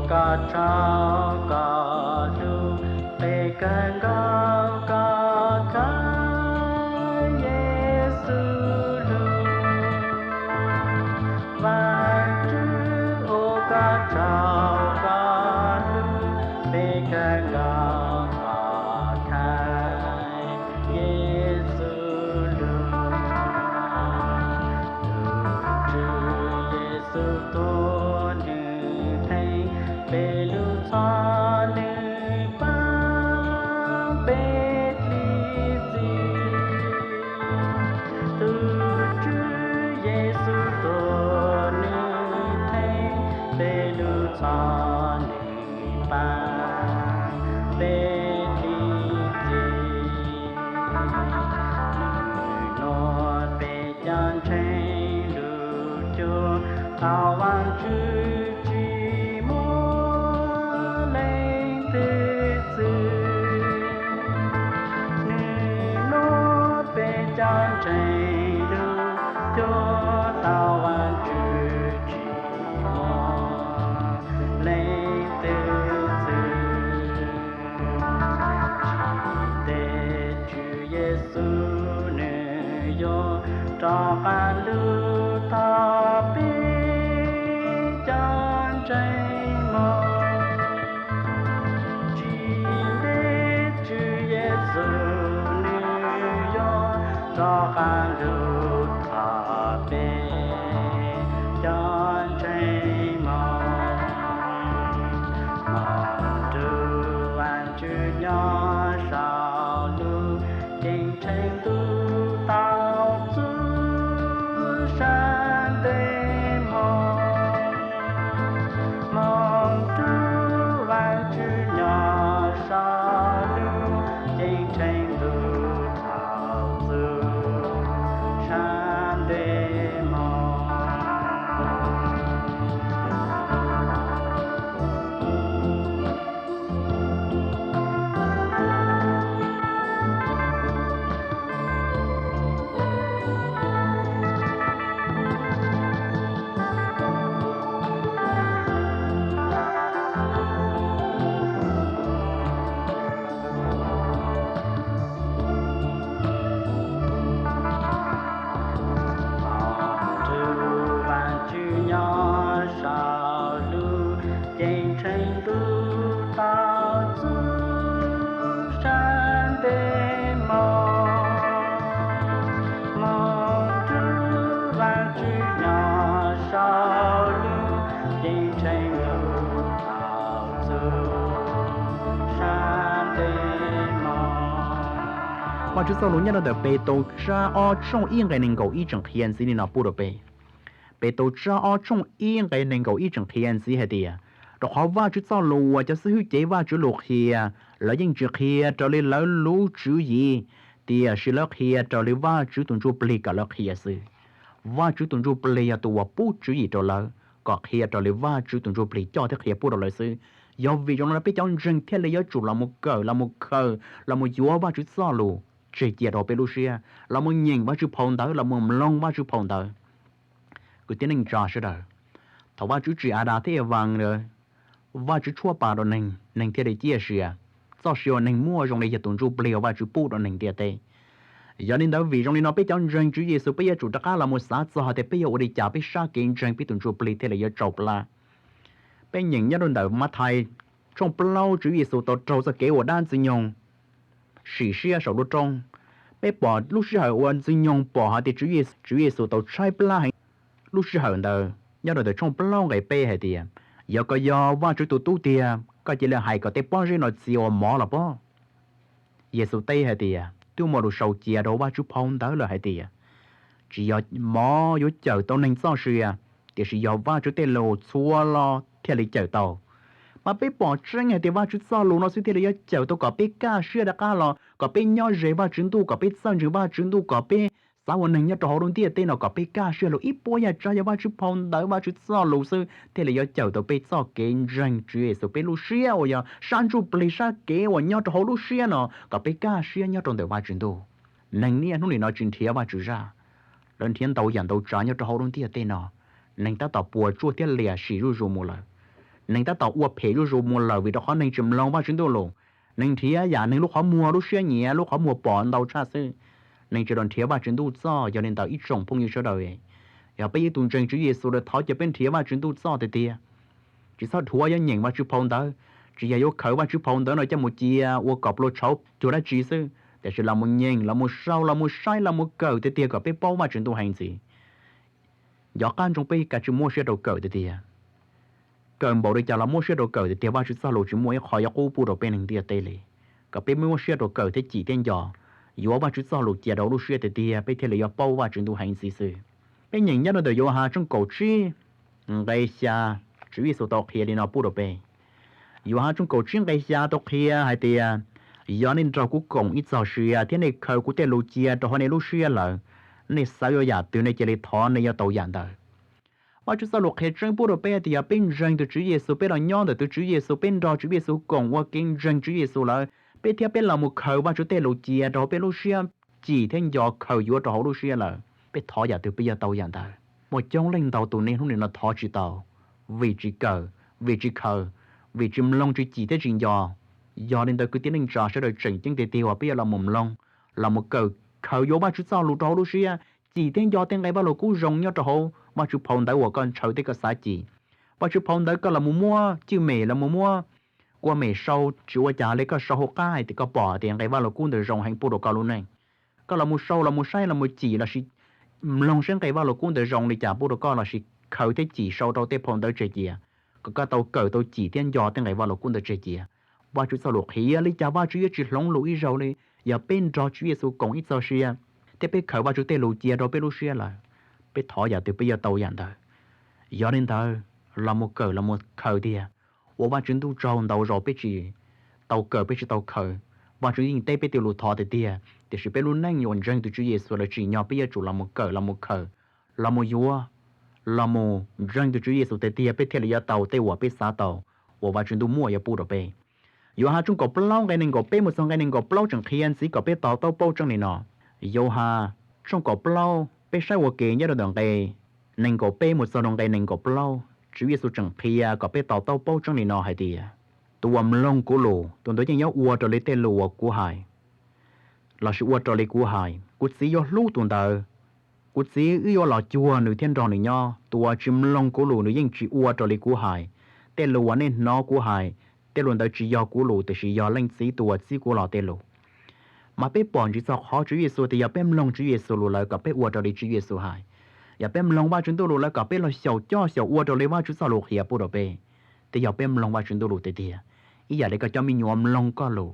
Koj tshua koj hlub, peb kawg nkaus koj khav, Yexus lug. Vaajtswv ua, koj tshua koj hlub, peb kawg nkaus koj khav, Yexus lug. Tus Tswv Yexus tuag nwg theej peb lug txhom nwg paab peb lim txim. Tus Tswv Yexus tuag nwg theej peb lug txhom nwg paab peb lim txim. Nwg nua peb cov ntseeg lug cuag tau Vaajtswv tsis muaj leej twg txwv. Nwg nua peb cov ntseeg lug cuag tau Vaajtswv tsis muaj leej twg txwv. Tsis ntev Tswv Yexus nwg yuav rov qaab lug thov peb cov ntseeg moog. Tsis ntev Tswv Yexus nwg yuav rov qaab lug thov peb cov ntseeg moog. Moog rua Vaajtswv nyob sau lug, ceeb tsheej ntuj tau txug saab nteg moog. Moog rua Vaajtswv nyob sau lug, ceeb tsheej ntuj tau txug saab nteg moog. Moog rua Vaajtswv nyob sau lug, ceeb tsheej ntuj tau txug saab nteg moog. Moog rua Vaajtswv nyob sau lug, ceeb tsheej ntuj tau txug saab nteg moog. Vaajtswv txoj lug nyob rua ntawm Petus tsab ob tshooj ib nqe neeg nkaum ib tseem qhia ntxiv li no pub rua peb. Petus tsab ob tshooj ib nqe neeg nkaum ib tseem qhia ntxiv hais tias, rua qhov Vaajtswv txoj lug uas cov xib hwb cev Vaajtswv lug qhia, lawv yeej tsis qhia raws li lawv lub tswv yim, tiam sis lawv qhia raws li Vaajtswv tus Ntsujplig kom lawv qhia xwb. Vaajtswv tus Ntsujplig yog tus uas pub tswv yim rua lawv kom qhia raws li Vaajtswv tus Ntsujplig coj thiab qhia pub rua lawv xwb. Yog vim zoo li no peb cov ntseeg thiaj li yuav tsum los mus kawm, los mus khaws, los mus yuav Vaajtswv txoj lug tseg cia rua peb lub siab, los mus nyeem Vaajtswv phau ntawv, los mus mloog Vaajtswv phau ntawv. Kwv tij neej tsa sawv daws, thaum Vaajtswv tsim Adas thiab Evas lawm, Vaajtswv tshuab pa rua neeg, neeg thiaj li ciaj sia. Txoj sia uas neeg muaj zoo li yog tus Ntsujplig uas Vaajtswv pub rua neeg ntiaj teb. Yog li ntawd vim zoo li no peb cov ntseeg Tswv Yexus peb yuav tsum rov qab los mus xav txog hais tias peb yuav ua li cas peb sab kev ntseeg peb tus Ntsujplig thiaj li yuav tsau plab. Peb nyeem nyob rau ntawm Mathais tshooj plaub Tswv Yexus tau raug txoj kev ua dab Ntxwg Nyoog sim siab saum lub roob. Peb pom lub sij hawm uas Ntxwg Nyoog pom hais tias Tswv Yexus tau tshaib plab heev. Lub sij hawm ntawd nyob rau ntawm tshooj plaub nqe peb hais tias, yog koj yog Vaajtswv tus tub tiag, koj cia li hais kom tej pob zeb no txia ua mov los pob. Yexus teb hais tias, twb muaj lus sau cia rau Vaajtswv phau ntawv lawm hais tias, tsis yog mov yuav cawm tau neeg txoj sia, tiam sis yog Vaajtswv tej lus txhua lo thiaj li cawm tau. Mas peb pom tseeb hais tias Vaajtswv txoj lus no xwb thiaj li yuav cawm tau kom peb kaj siab rov qab los, kom peb nyob ze Vaajtswv ntuj, kom peb txawj ntseeg Vaajtswv ntuj, kom peb xav ua neeg nyob rau hauv lub ntiaj teb no kom peb kaj siab lug. Ib puab yaj tsab yog Vaajtswv phau ntawv, Vaajtswv txoj lus xwb thiaj li yuav cawm tau peb txoj kev ntseeg Tswv Yexus, peb lub siab uas yog sab ntsuj plig sab kev uas nyob rau hauv lub siab no kom peb kaj siab nyob rau ntawm Vaajtswv ntuj. Neeg niaj hnub nim no tsis nrhiav Vaajtswv zaj, lawv nrhiav ntau yam ntau tsav nyob rau hauv lub ntiaj teb no. Neeg tab tom puas tsuaj thiab liam sim zuj zus mus lawm. Neeg tab tom ua phem zuj zus mus lawm vim rau qhov neeg tsis mloog Vajtswv Ntuj lus. Neeg nrhiav yam neeg lub qhov muag, lub siab nyiam, lub qhov muag pom ntau tshaj xwb. Neeg tsis los nrhiav Vajtswv Ntuj txoj. Yog li ntawd ib tsoom phooj ywg sawv daws, yog peb yog tus ntseeg Tswv Yexus lawm thov cia peb nrhiav Vajtswv Ntuj txoj tiag tiag. Tsis txhob dhuav yuav nyeem Vajtswv phau ntawv, tsis yog yuav khaws Vajtswv phau ntawv no coj mus cia ua kom pluas tshauv cuag dab tsi xwb, tiam sis los mus nyeem, los mus sau, los mus saib, los mus kawm tiag tiag kom peb paub Vajtswv Ntuj heev ntxiv. Nco qab ntsoov peb kav tsij muab siab rau kawm tiag tiag. Kawm npaum li cas los muab siab rau kawm tiag tiag, Vajtswv txoj lus tsis muaj ib qho yuav qub pub rau peb neeg ntiaj teb li. Kom peb muab siab rau kawm thiab cim thiab nco, yuav Vajtswv txoj lus cia rau lub siab tiag tiag peb thiaj li yuav paub Vajtswv Ntuj heev ntxiv xwb. Peb nyeem nyob rau ntawm Yauhas tshooj kaum tsib nqe xya, Tswv Yexus tau qhia li no pub rau peb. Yauhas tshooj kaum tsib nqe xya tau qhia hais tias, yog nej nrog kuv koom ib txog sia thiab nej khaws kuv tej lus cia rau hauv nej lub siab lawm, nej xav yuav yam twg nej cia li thov nej yuav tau yam ntawd. Vajtswv txoj lus qhia tseeb pub rau peb tias yog peb ntseeg tus Tswv Yexus, peb los nyob ntawm tus Tswv Yexus, peb nrog Tswv Yexus koom ua ke ntseeg Tswv Yexus lawm, peb thiab peb los mus khaws Vajtswv tej lus cia rau hauv peb lub siab, cim thiab nco khaws yuav rau hauv lub siab lawm, peb thov yam twg peb yuav tau yam ntawd. Muaj coob leej ntau tus niaj hnub nim no thov tsis tau, vim tsis kawm, vim tsis khaws, vim tsis mloog tsis cim thiab tsis nco. Yog li ntawd kwv tij neej tsa sawv daws, tseem ceeb tiag tiag uas peb yuav los mus mloog, los mus kawm, khaws yuav Vajtswv txoj lus rau hauv lub siab, cim thiab nco tej nqe Vajluskub zoo nyob rau hauv Vajtswv phau ntawv uas koj ntshaw thiab koj xav cim. Vajtswv phau ntawv koj los mus muab cwj mem, los mus muab kua mem sau, tsis ua cas li, koj sau hauv qab hais tias koj pom tias nqe Vajluskub ntawd zoo heev pub rau koj lub neej. Koj los mus sau, los mus saib, los mus cim lossis mloog saib nqe Vajluskub ntawd zoo li cas pub rau koj lossis khaws thiab cim sau rau tej phau ntawv tseg cia, kom koj tau kawm tau cim thiab nco tej nqe Vajluskub ntawd tseg cia. Vajtswv txoj lus qhia li cas Vajtswv yuav tsis hloov lus ib zaug li. Yog peb nrog Tswv Yexus koom ib txog sia thiab peb khaws Vajtswv tej lus cia rau peb lub siab lawm, peb thov yam twg peb yuav tau yam ntawd. Yog li ntawd, los mus kawm los mus khaws tiag. Ua Vajtswv Ntuj tsaug ntau zaus peb tsis tau kawm peb tsis tau khaws, Vajtswv yeej teb peb tej lus thov tiag tiag, tiam sis peb lub neej uas ntseeg tus Tswv Yexus lawm tsim nyog peb yuav tsum los mus kawm los mus khaws, los mus yuav, los mus ntseeg tus Tswv Yexus tiag tiag peb thiaj li yuav tau tej uas peb xav tau, uas Vajtswv Ntuj muaj yuav pub rau peb. Yauhas tshooj kaum plaub nqe nees nkaum peb mus txog nqe nees nkaum plaub tseem qhia ntxiv kom peb to taub paub tseeb li no. Yauhas tshooj kaum plaub, peb saib ua ke nyob rau ntawm nqe nees nkaum peb mus txog rau nqe nees nkaum plaub, Tswv Yexus tseem qhia kom peb to taub paub tseeb li no hais tias, tus uas mloog kuv lus, tus ntawd yeej yuav ua raws li tej lus uas kuv hais, lossis ua raws li kuv hais, kuv Txiv yuav hlub tus ntawd. Kuv Txiv wb yuav los cuag nws thiab nrog nws nyob. Tus uas tsis mloog kuv lus, nws yeej tsis ua raws li kuv hais. Tej lus uas nej hnov kuv hais, tej lus ntawd tsis yog kuv lus, tiam sis yog Leej Txiv tus uas txib kuv los tej lus. Mas peb pom ntsis txog qhov Tswv Yexus tias yog peb mloog Tswv Yexus lus lawm kom peb ua raws li Tswv Yexus hais. Yog peb mloog Vajtswv Ntuj lus lawm kom peb los xyaum coj xyaum ua raws li Vajtswv txoj lus qhia pub rau peb. Tej yog peb mloog Vajtswv Ntuj lus tiag tiag, ib yam li koj cov me nyuam mloog koj lus,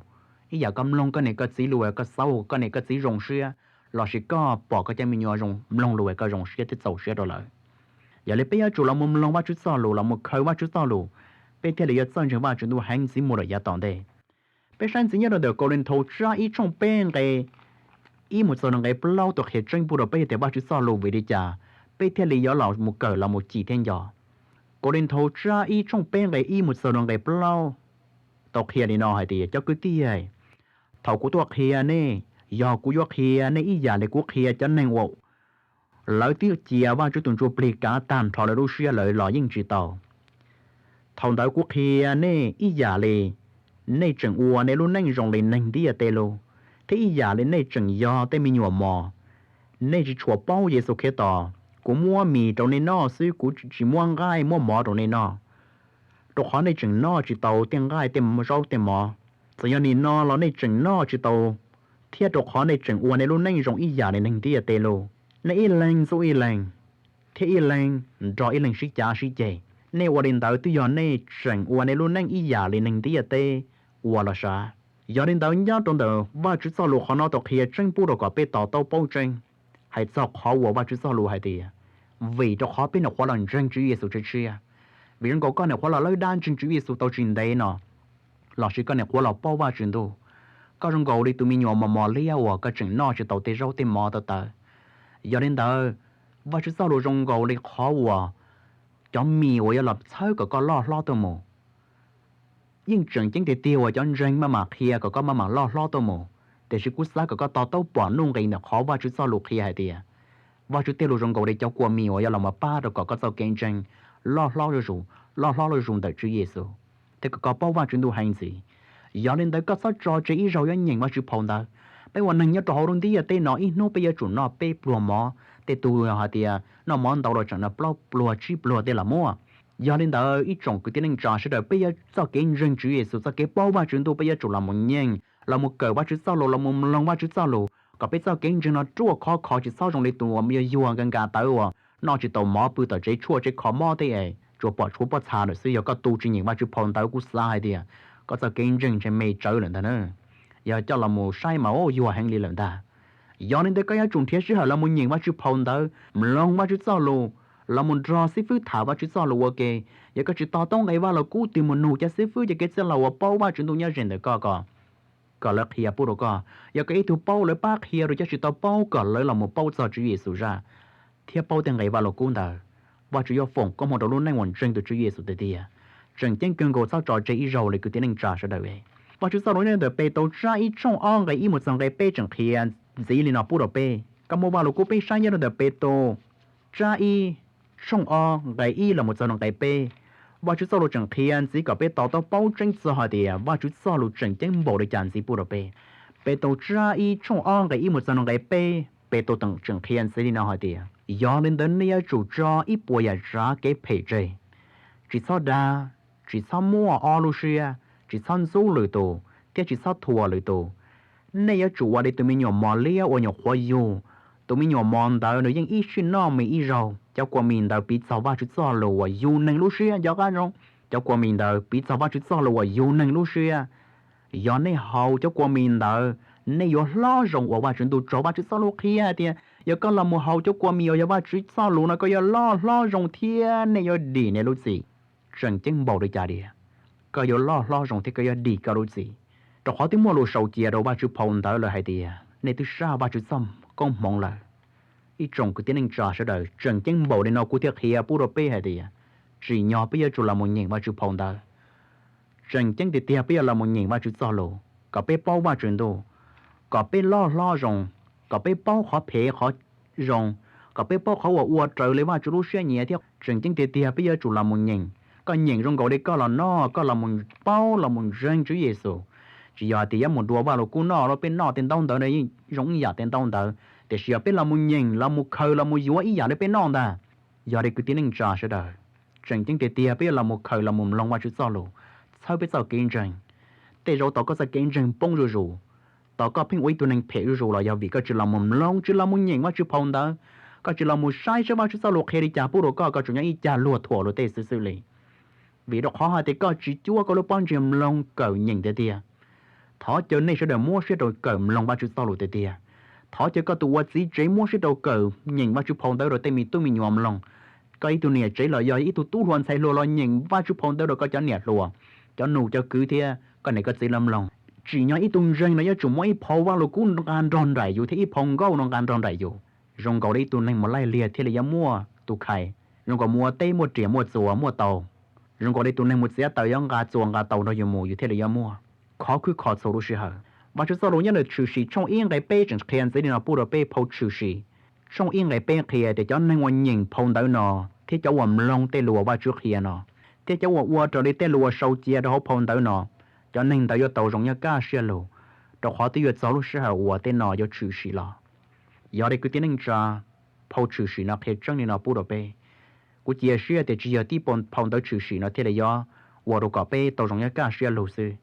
ib yam koj mloog koj niam koj txiv lus, koj xav ua koj niam koj txiv zoo siab, lossis koj pom koj cov me nyuam mloog lus es koj zoo siab thiab txaus siab rau lawm. Yog li peb yuav tsum los mus mloog Vajtswv txoj lus, los mus khaws Vajtswv txoj lus, peb thiaj li yuav txawj ntseeg Vajtswv Ntuj heev ntxiv mus lawm yav tom ntej. Peb saib ntxiv nyob rau ntawm Kauleethaus tsab ib tshooj peb nqe ib mus txog rau nqe plaub tau qhia tseeb pub rau peb tias Vajtswv txoj lus vim li cas peb thiaj li yuav los mus kawm los mus cim thiab nco. Kauleethaus tsab ib tshooj peb nqe ib mus txog rau nqe plaub tau qhia li no hais tias, cov kwv tij, thaum kuv tuaj qhia nej, yog kuv yuav qhia nej ib yam li kuv qhia cov neeg uas lawv twb cia Vajtswv tus Ntsujplig kav tag nrho lawv lub siab lawm los yeej tsis tau. Thaum ntawd kuv qhia nej ib yam li nej tseem ua nej lub neej zoo li neeg ntiaj teb lub, thiab ib yam li nej tseem yog tej me nyuam mos. Nej tsis tshua paub Yexus Khetos. Kuv muab mis rau nej noj xwb, kuv tsis muab nqaij muab mov rau nej noj, rau qhov nej tseem noj tsis tau tej nqaij tej zaub tej mov. Txawm yog nim no los nej tseem noj tsis tau, thiab rau qhov nej tseem ua nej lub neej zoo ib yam li neeg ntiaj teb lub. Nej ib leeg ntxub ib leeg, thiab ib leeg nrog ib leeg sib cav sib ceg. Nej ua li ntawd twb yog nej tseem ua nej lub neej ib yam li neeg ntiaj teb ua los sav. Yog li ntawd nyob rau ntawm Vajtswv txoj lus qhov no tau qhia tseeb pub rau kom peb to taub paub tseeb hais txog qhov uas Vajtswv txoj lus hais tias, vim rau qhov peb nyuam qhuav los ntseeg Tswv Yexus tshiab tshiab, vim zoo nkaus koj nyuam qhuav los lawb dab ntseeg Tswv Yexus tau tsis ntev no, lossis koj nyuam qhuav los paub Vajtswv Ntuj, koj zoo nkaus li tus me nyuam mos mos liab uas koj tseem noj tsis tau tej zaub tej mov tawv tawv. Yog li ntawd, Vajtswv txoj lus zoo nkaus li qhov uas cov mis uas yuav los txhawb kom koj loj hlob tuaj mus. Yeej tseem ceeb tiag tiag uas cov ntseeg maj mam qhia kom koj maj mam loj hlob tuaj mus, tiam sis kuv xav kom koj to taub pom nuj nqis ntawm qhov Vajtswv txoj lus qhia hais tias, Vajtswv tej lus zoo nkaus li cov kua mis uas yuav los mus pab rau kom koj txoj kev ntseeg loj hlob zuj zus, loj hlob zuj zus ntawm Tswv Yexus, thiab kom koj paub Vajtswv ntuj heev ntxiv. Yog li ntawd koj txhob tso tseg ib zaug yuav nyeem Vajtswv phau ntawv. Peb ua neeg nyob rau hauv lub ntiaj teb no ib hnub peb yuav tsum noj peb pluag mov, tej tug hais tias noj mov ntau los tseem noj plaub pluag tsib pluag tej los muaj. Yog li ntawd ib tsoom kwv tij neej tsa sawv daws, peb yuav txoj kev ntseeg Tswv Yexus, txoj kev paub Vajtswv ntuj peb yuav tsum los mus nyeem, los mus kawm Vajtswv txoj lus, los mus mloog Vajtswv txoj lus, kom peb txoj kev ntseeg no ruaj khov kho, tsis txhob zoo li tus uas yuag nka nka tawv uas noj tsis tau mov, pw tom tsev tshuaj tsev kho mob tej es tsuas pom tshuav pob txha lawm xwb. Yog koj tu tsis nyeem Vajtswv phau ntawv kuv xav hais tias koj txoj kev ntseeg ntshe me tsawv lawm ntag na. Yog coj los mus saib mas yuag heev li lawm ntag. Yog li ntawd koj yuav tsum nrhiav sij hawm los mus nyeem Vajtswv phau ntawv, mloog Vajtswv txoj lus, los mus nrog xib fwb tham Vajtswv txoj lus ua ke. Yog koj tsis to taub nqe Vaj Lug Kub twg mus nug cov xib fwb, cov kev txwj laug uas paub Vajtswv ntuj nyob ze ntawm koj ko, kom lawv qhia pub rau koj. Yog koj ib tug paub lawv pab qhia rau cov tsis tau paub, kom lawv los mus paub txog Tswv Yexus zaj thiab paub tej nqe Vaj Lug Kub ntawd. Vajtswv yuav foom koob hmoov rau lub neej uas ntseeg tus Tswv Yexus tiag tiag. Tseem ceeb kawg nkaus txhob tso tseg ib zaug li kwv tij neej tsa sawv daws. Vajtswv txoj lus nyob ntawm Petus tsab ib tshooj ob nqe ib mus txog nqe peb tseem qhia ntxiv li no pub rau peb. Koj muaj Vaj Lug Kub peb saib nyob rau ntawm Petus tsab ib tshooj ob nqe ib los mus txog nqe peb. Vajtswv txoj lus tseem qhia ntxiv kom peb to taub paub tseeb txog hais tias Vajtswv txoj lus tseem ceeb npaum li cas ntxiv pub rau peb. Petus tsab ib tshooj ob nqe ib mus txog nqe peb, Petus tseem qhia ntxiv li no hais tias, yog li ntawd nej yuav tsum tso ib puas yam tsav kev phem tseg. Tsis txhob dag, tsis txhob muaj ob lub siab, tsis txhob ntxub lwm tus thiab tsis txhob thuam lwm tus. Nej yuav tsum ua li tus me nyuam mos liab uas nyuam qhuav yug. Tus me nyuam mos ntawd nws yeej ib sij noj mis ib zaug. Cov kua mis ntawd piv txog Vajtswv txoj lus uas yug neeg lub siab, nco qab zoo. Cov kua mis ntawd piv txog Vajtswv txoj lus uas yug neeg lub siab. Yog nej haus cov kua mis ntawd, nej yuav hlob zoo uas Vajtswv ntuj tsaug. Vajtswv txoj lus qhia hais tias yog koj los mus haus cov kua mis uas yog Vajtswv txoj lus no, koj yuav loj hlob zoo thiab nej yuav dim nej lub txim. Tseem ceeb npaum li cas tiag, koj yuav loj hlob zoo thiab koj yuav dim koj lub txim. Rau qhov twb muaj lus sau cia rau Vajtswv phau ntawv lawm hais tias nej twb saj Vajtswv txoj koob hmoov lawm. Ib tsoom kwv tij neej tsa sawv daws, tseem ceeb npaum li no kuv thiaj qhia pub rau peb hais tias tsim nyog peb yuav tsum los mus nyeem Vajtswv phau ntawv. Tseem ceeb tiag tiag peb yuav los mus nyeem Vajtswv txoj lus kom peb paub Vajtswv ntuj, kom peb loj hlob zoo, kom peb paub qhov phem qhov zoo, kom peb paub qhov uas ua raws li Vajtswv lub siab nyiam thiab. Tseem ceeb tiag tiag peb yuav tsum los mus nyeem. Koj nyeem zoo nkaus li koj los noj, koj los mus paub los mus ntseeg Tswv Yexus. Tsis yog hais tias yuav mus dua Vaj Lug Kub noj los peb noj tej ntaub ntawv no yeej zoo ib yam tej ntaub ntawv, tiam sis yog peb los mus nyeem los mus khaws los mus yuav ib yam li peb noj ntag. Yog li kwv tij neej tsa sawv daws, tseem ceeb tiag tiag peb yuav los mus khaws los mus mloog Vajtswv txoj lus, txhawb peb txoj kev ntseeg. Tej zaum tau koj txoj kev ntseeg poob zuj zus, tau koj pheej ua ib tug neeg phem zuj zus los yog vim koj tsis los mus mloog, tsis los mus nyeem Vajtswv phau ntawv, koj tsis los mus saib saib Vajtswv txoj lus qhia li cas pub rau koj, koj tsuas nyob ib cag luag thuam luag tej xwb xwb li. Vim rau qhov hais tias koj tsis cuab koj lub pob ntseg mloog kawm nyeem tiag tiag. Thov caw nej sawv daws muab siab rau kawm mloog Vajtswv txoj lus tiag tiag. Thov caw koj tus ua txiv tsev muab siab rau kawm nyeem Vajtswv phau ntawv rau tej me tub me nyuam mloog. Koj ib tug niam tsev los yog ib tug tub hluas ntxhais hluas los nyeem Vajtswv phau ntawv rau koj cov niam hluas, cov nus cov kwv thiab koj niam koj txiv los mloog. Tsim nyog ib tug ntseeg no yuav tsum muaj ib phau Vaj Lug Kub nqa nrog nraim yus thiab ib phau nkauj no nqa nrog nraim yus. Zoo nkaus li ib tug neeg mus laij liag thiaj li yuav muaj tus khais. Zoo nkaus mus ua teb muaj riam muaj txuas muaj taus. Zoo nkaus li tus neeg mus txiav taws yuav nqa txuas nqa taus nrog yus mus yus thiaj li yuav muaj. Khov khwb kho txhua lub sij hawm. Vajtswv txoj lus nyob ntawm Tshwm Sim tshooj ib nqe peb tseem qhia ntxiv li no pub rau peb phau Tshwm Sim tshooj ib nqe peb qhia tias cov neeg uas nyeem phau ntawv no thiab cov uas mloog tej lus uas Vajtswv qhia no, thiab cov uas ua raws li tej lus uas sau cia rau hauv phau ntawv no, cov neeg ntawd yuav tau zoo nyob kaj siab lug, rau qhov twb yuav txog lub sij hawm uas tej no yuav tshwm sim los. Yog li kwv tij neej tsa, phau Tshwm Sim no qhia tseeb li no pub rau peb. Kuv cia siab tias tsis yog tib phau ntawv tshwm sim no thiaj li yuav ua rau kom peb tau zoo nyob kaj siab lug xwb,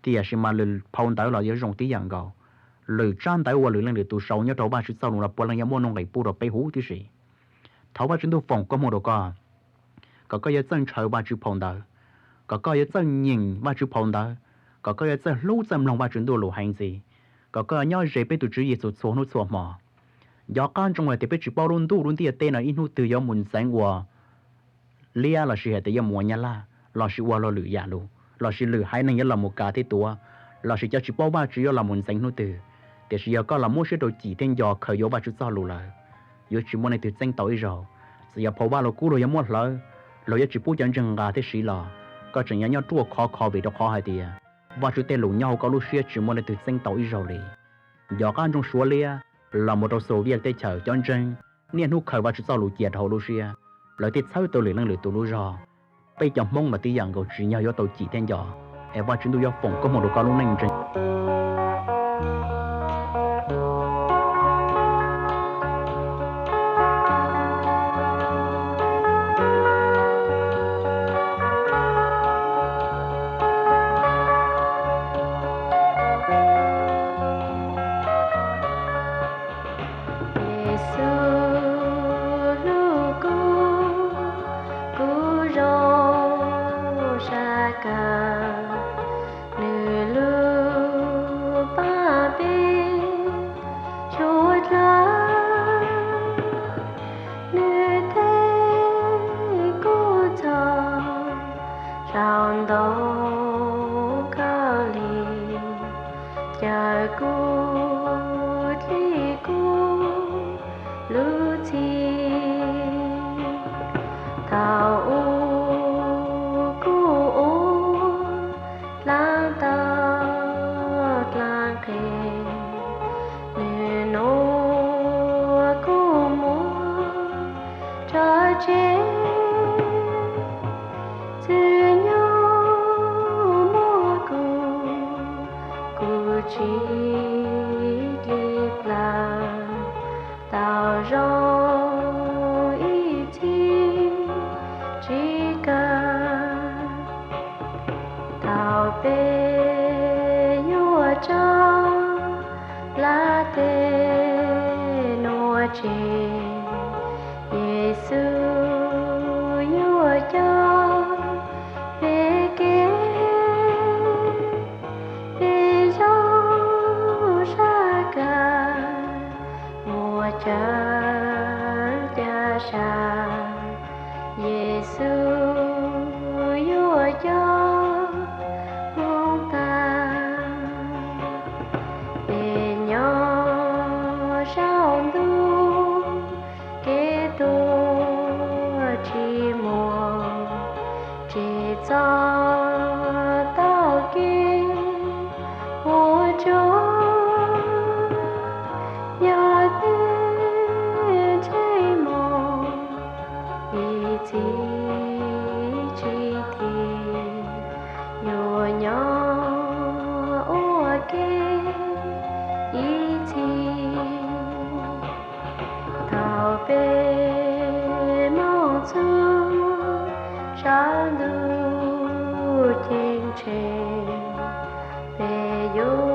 tiam sis mas lwm phau ntawv los yuav zoo tib yam nkaus. Lwm tsab ntawv uas lwm leej lwm tus sau nyob rau Vajtswv txoj lus no puav leej yuav muaj nuj nqis pub rau peb huv tib si. Thov Vajtswv ntuj foom koob hmoov rau koj, kom koj yuav txawj ntshaw Vajtswv phau ntawv, kom koj yuav txawj nyeem Vajtswv phau ntawv, kom koj yuav txawj hlub txawj mloog Vajtswv ntuj lus heev ntxiv, kom koj nyob ze peb tus Tswv Yexus txhua hnub txhua hmo. Nco qab ntsoov hais tias peb tsis paub lub ntuj lub ntiaj teb no ib hnub twg yuav mus ntxeev ua liab lossis hais tias yuav mus ua nyab laj lossis ua luag lwm yam lus lossis lwm haiv neeg yuav los mus kav thiab tuav lossis cov tsis paub Vajtswv yuav los mus ntxeev hnub twg. Tiam sis yog koj los muab siab rau cim thiab nco khaws yuav Vajtswv txoj lus lawm, yuav tsis muaj leej twg txeeb tau ib zaug. Txawm yog phau Vajluskub luag yuav muab hlawv, luag yuav tsis pub cov ntseeg nqa thiab siv los, koj tseem yuav nyob ruaj khov kho vim rau qhov hais tias Vajtswv tej lus nyob hauv koj lub siab tsis muaj leej twg txeeb tau ib zaug li. Nco qab ntsoov Suav liab los mus rau Soviet teb chaws cov ntseeg niaj hnub khaws Vajtswv txoj lus cia rau hauv lub siab, lawv thiaj txhawb tau lwm leej lwm tus lub zog. Peb cov Hmoob mas tib yam nkaus, tsim nyog yuav tau cim thiab nco, es Vajtswv ntuj yuav foom koob hmoov rau koj lub neej ntseeg. Yexus hlub kuv, kuv zoo saj kawg, nws lub paj pib tshuav dlawb, nws teb kuv txog saum ntoo khaub lig, caw kuv dlig kuv lub txim. Thaum ub kuv ua dlaab tau dlaab qe, nws nuav kuv muab tso tseg. Txwv nyob muab kuv, kuv tsis dlig plawg, tau zoo ib txhis tsis kawg. Thaum peb yuav tso lawv tej nuav tseg, Yexus yuav coj peb kev. Peb zoo saj kawg, muaj cawv ca sab, Yexus yuav coj moog tag. Peb nyob saum ntuj kev tuag tsis muaj, tsim txom tau kev puas tsuaj. Yog peb ntseeg moog, ib txhis tsis thim, yuav nyob ua ke ib txhis. Thaum peb moog txug saum ntuj ceeb tsheej, peb yuav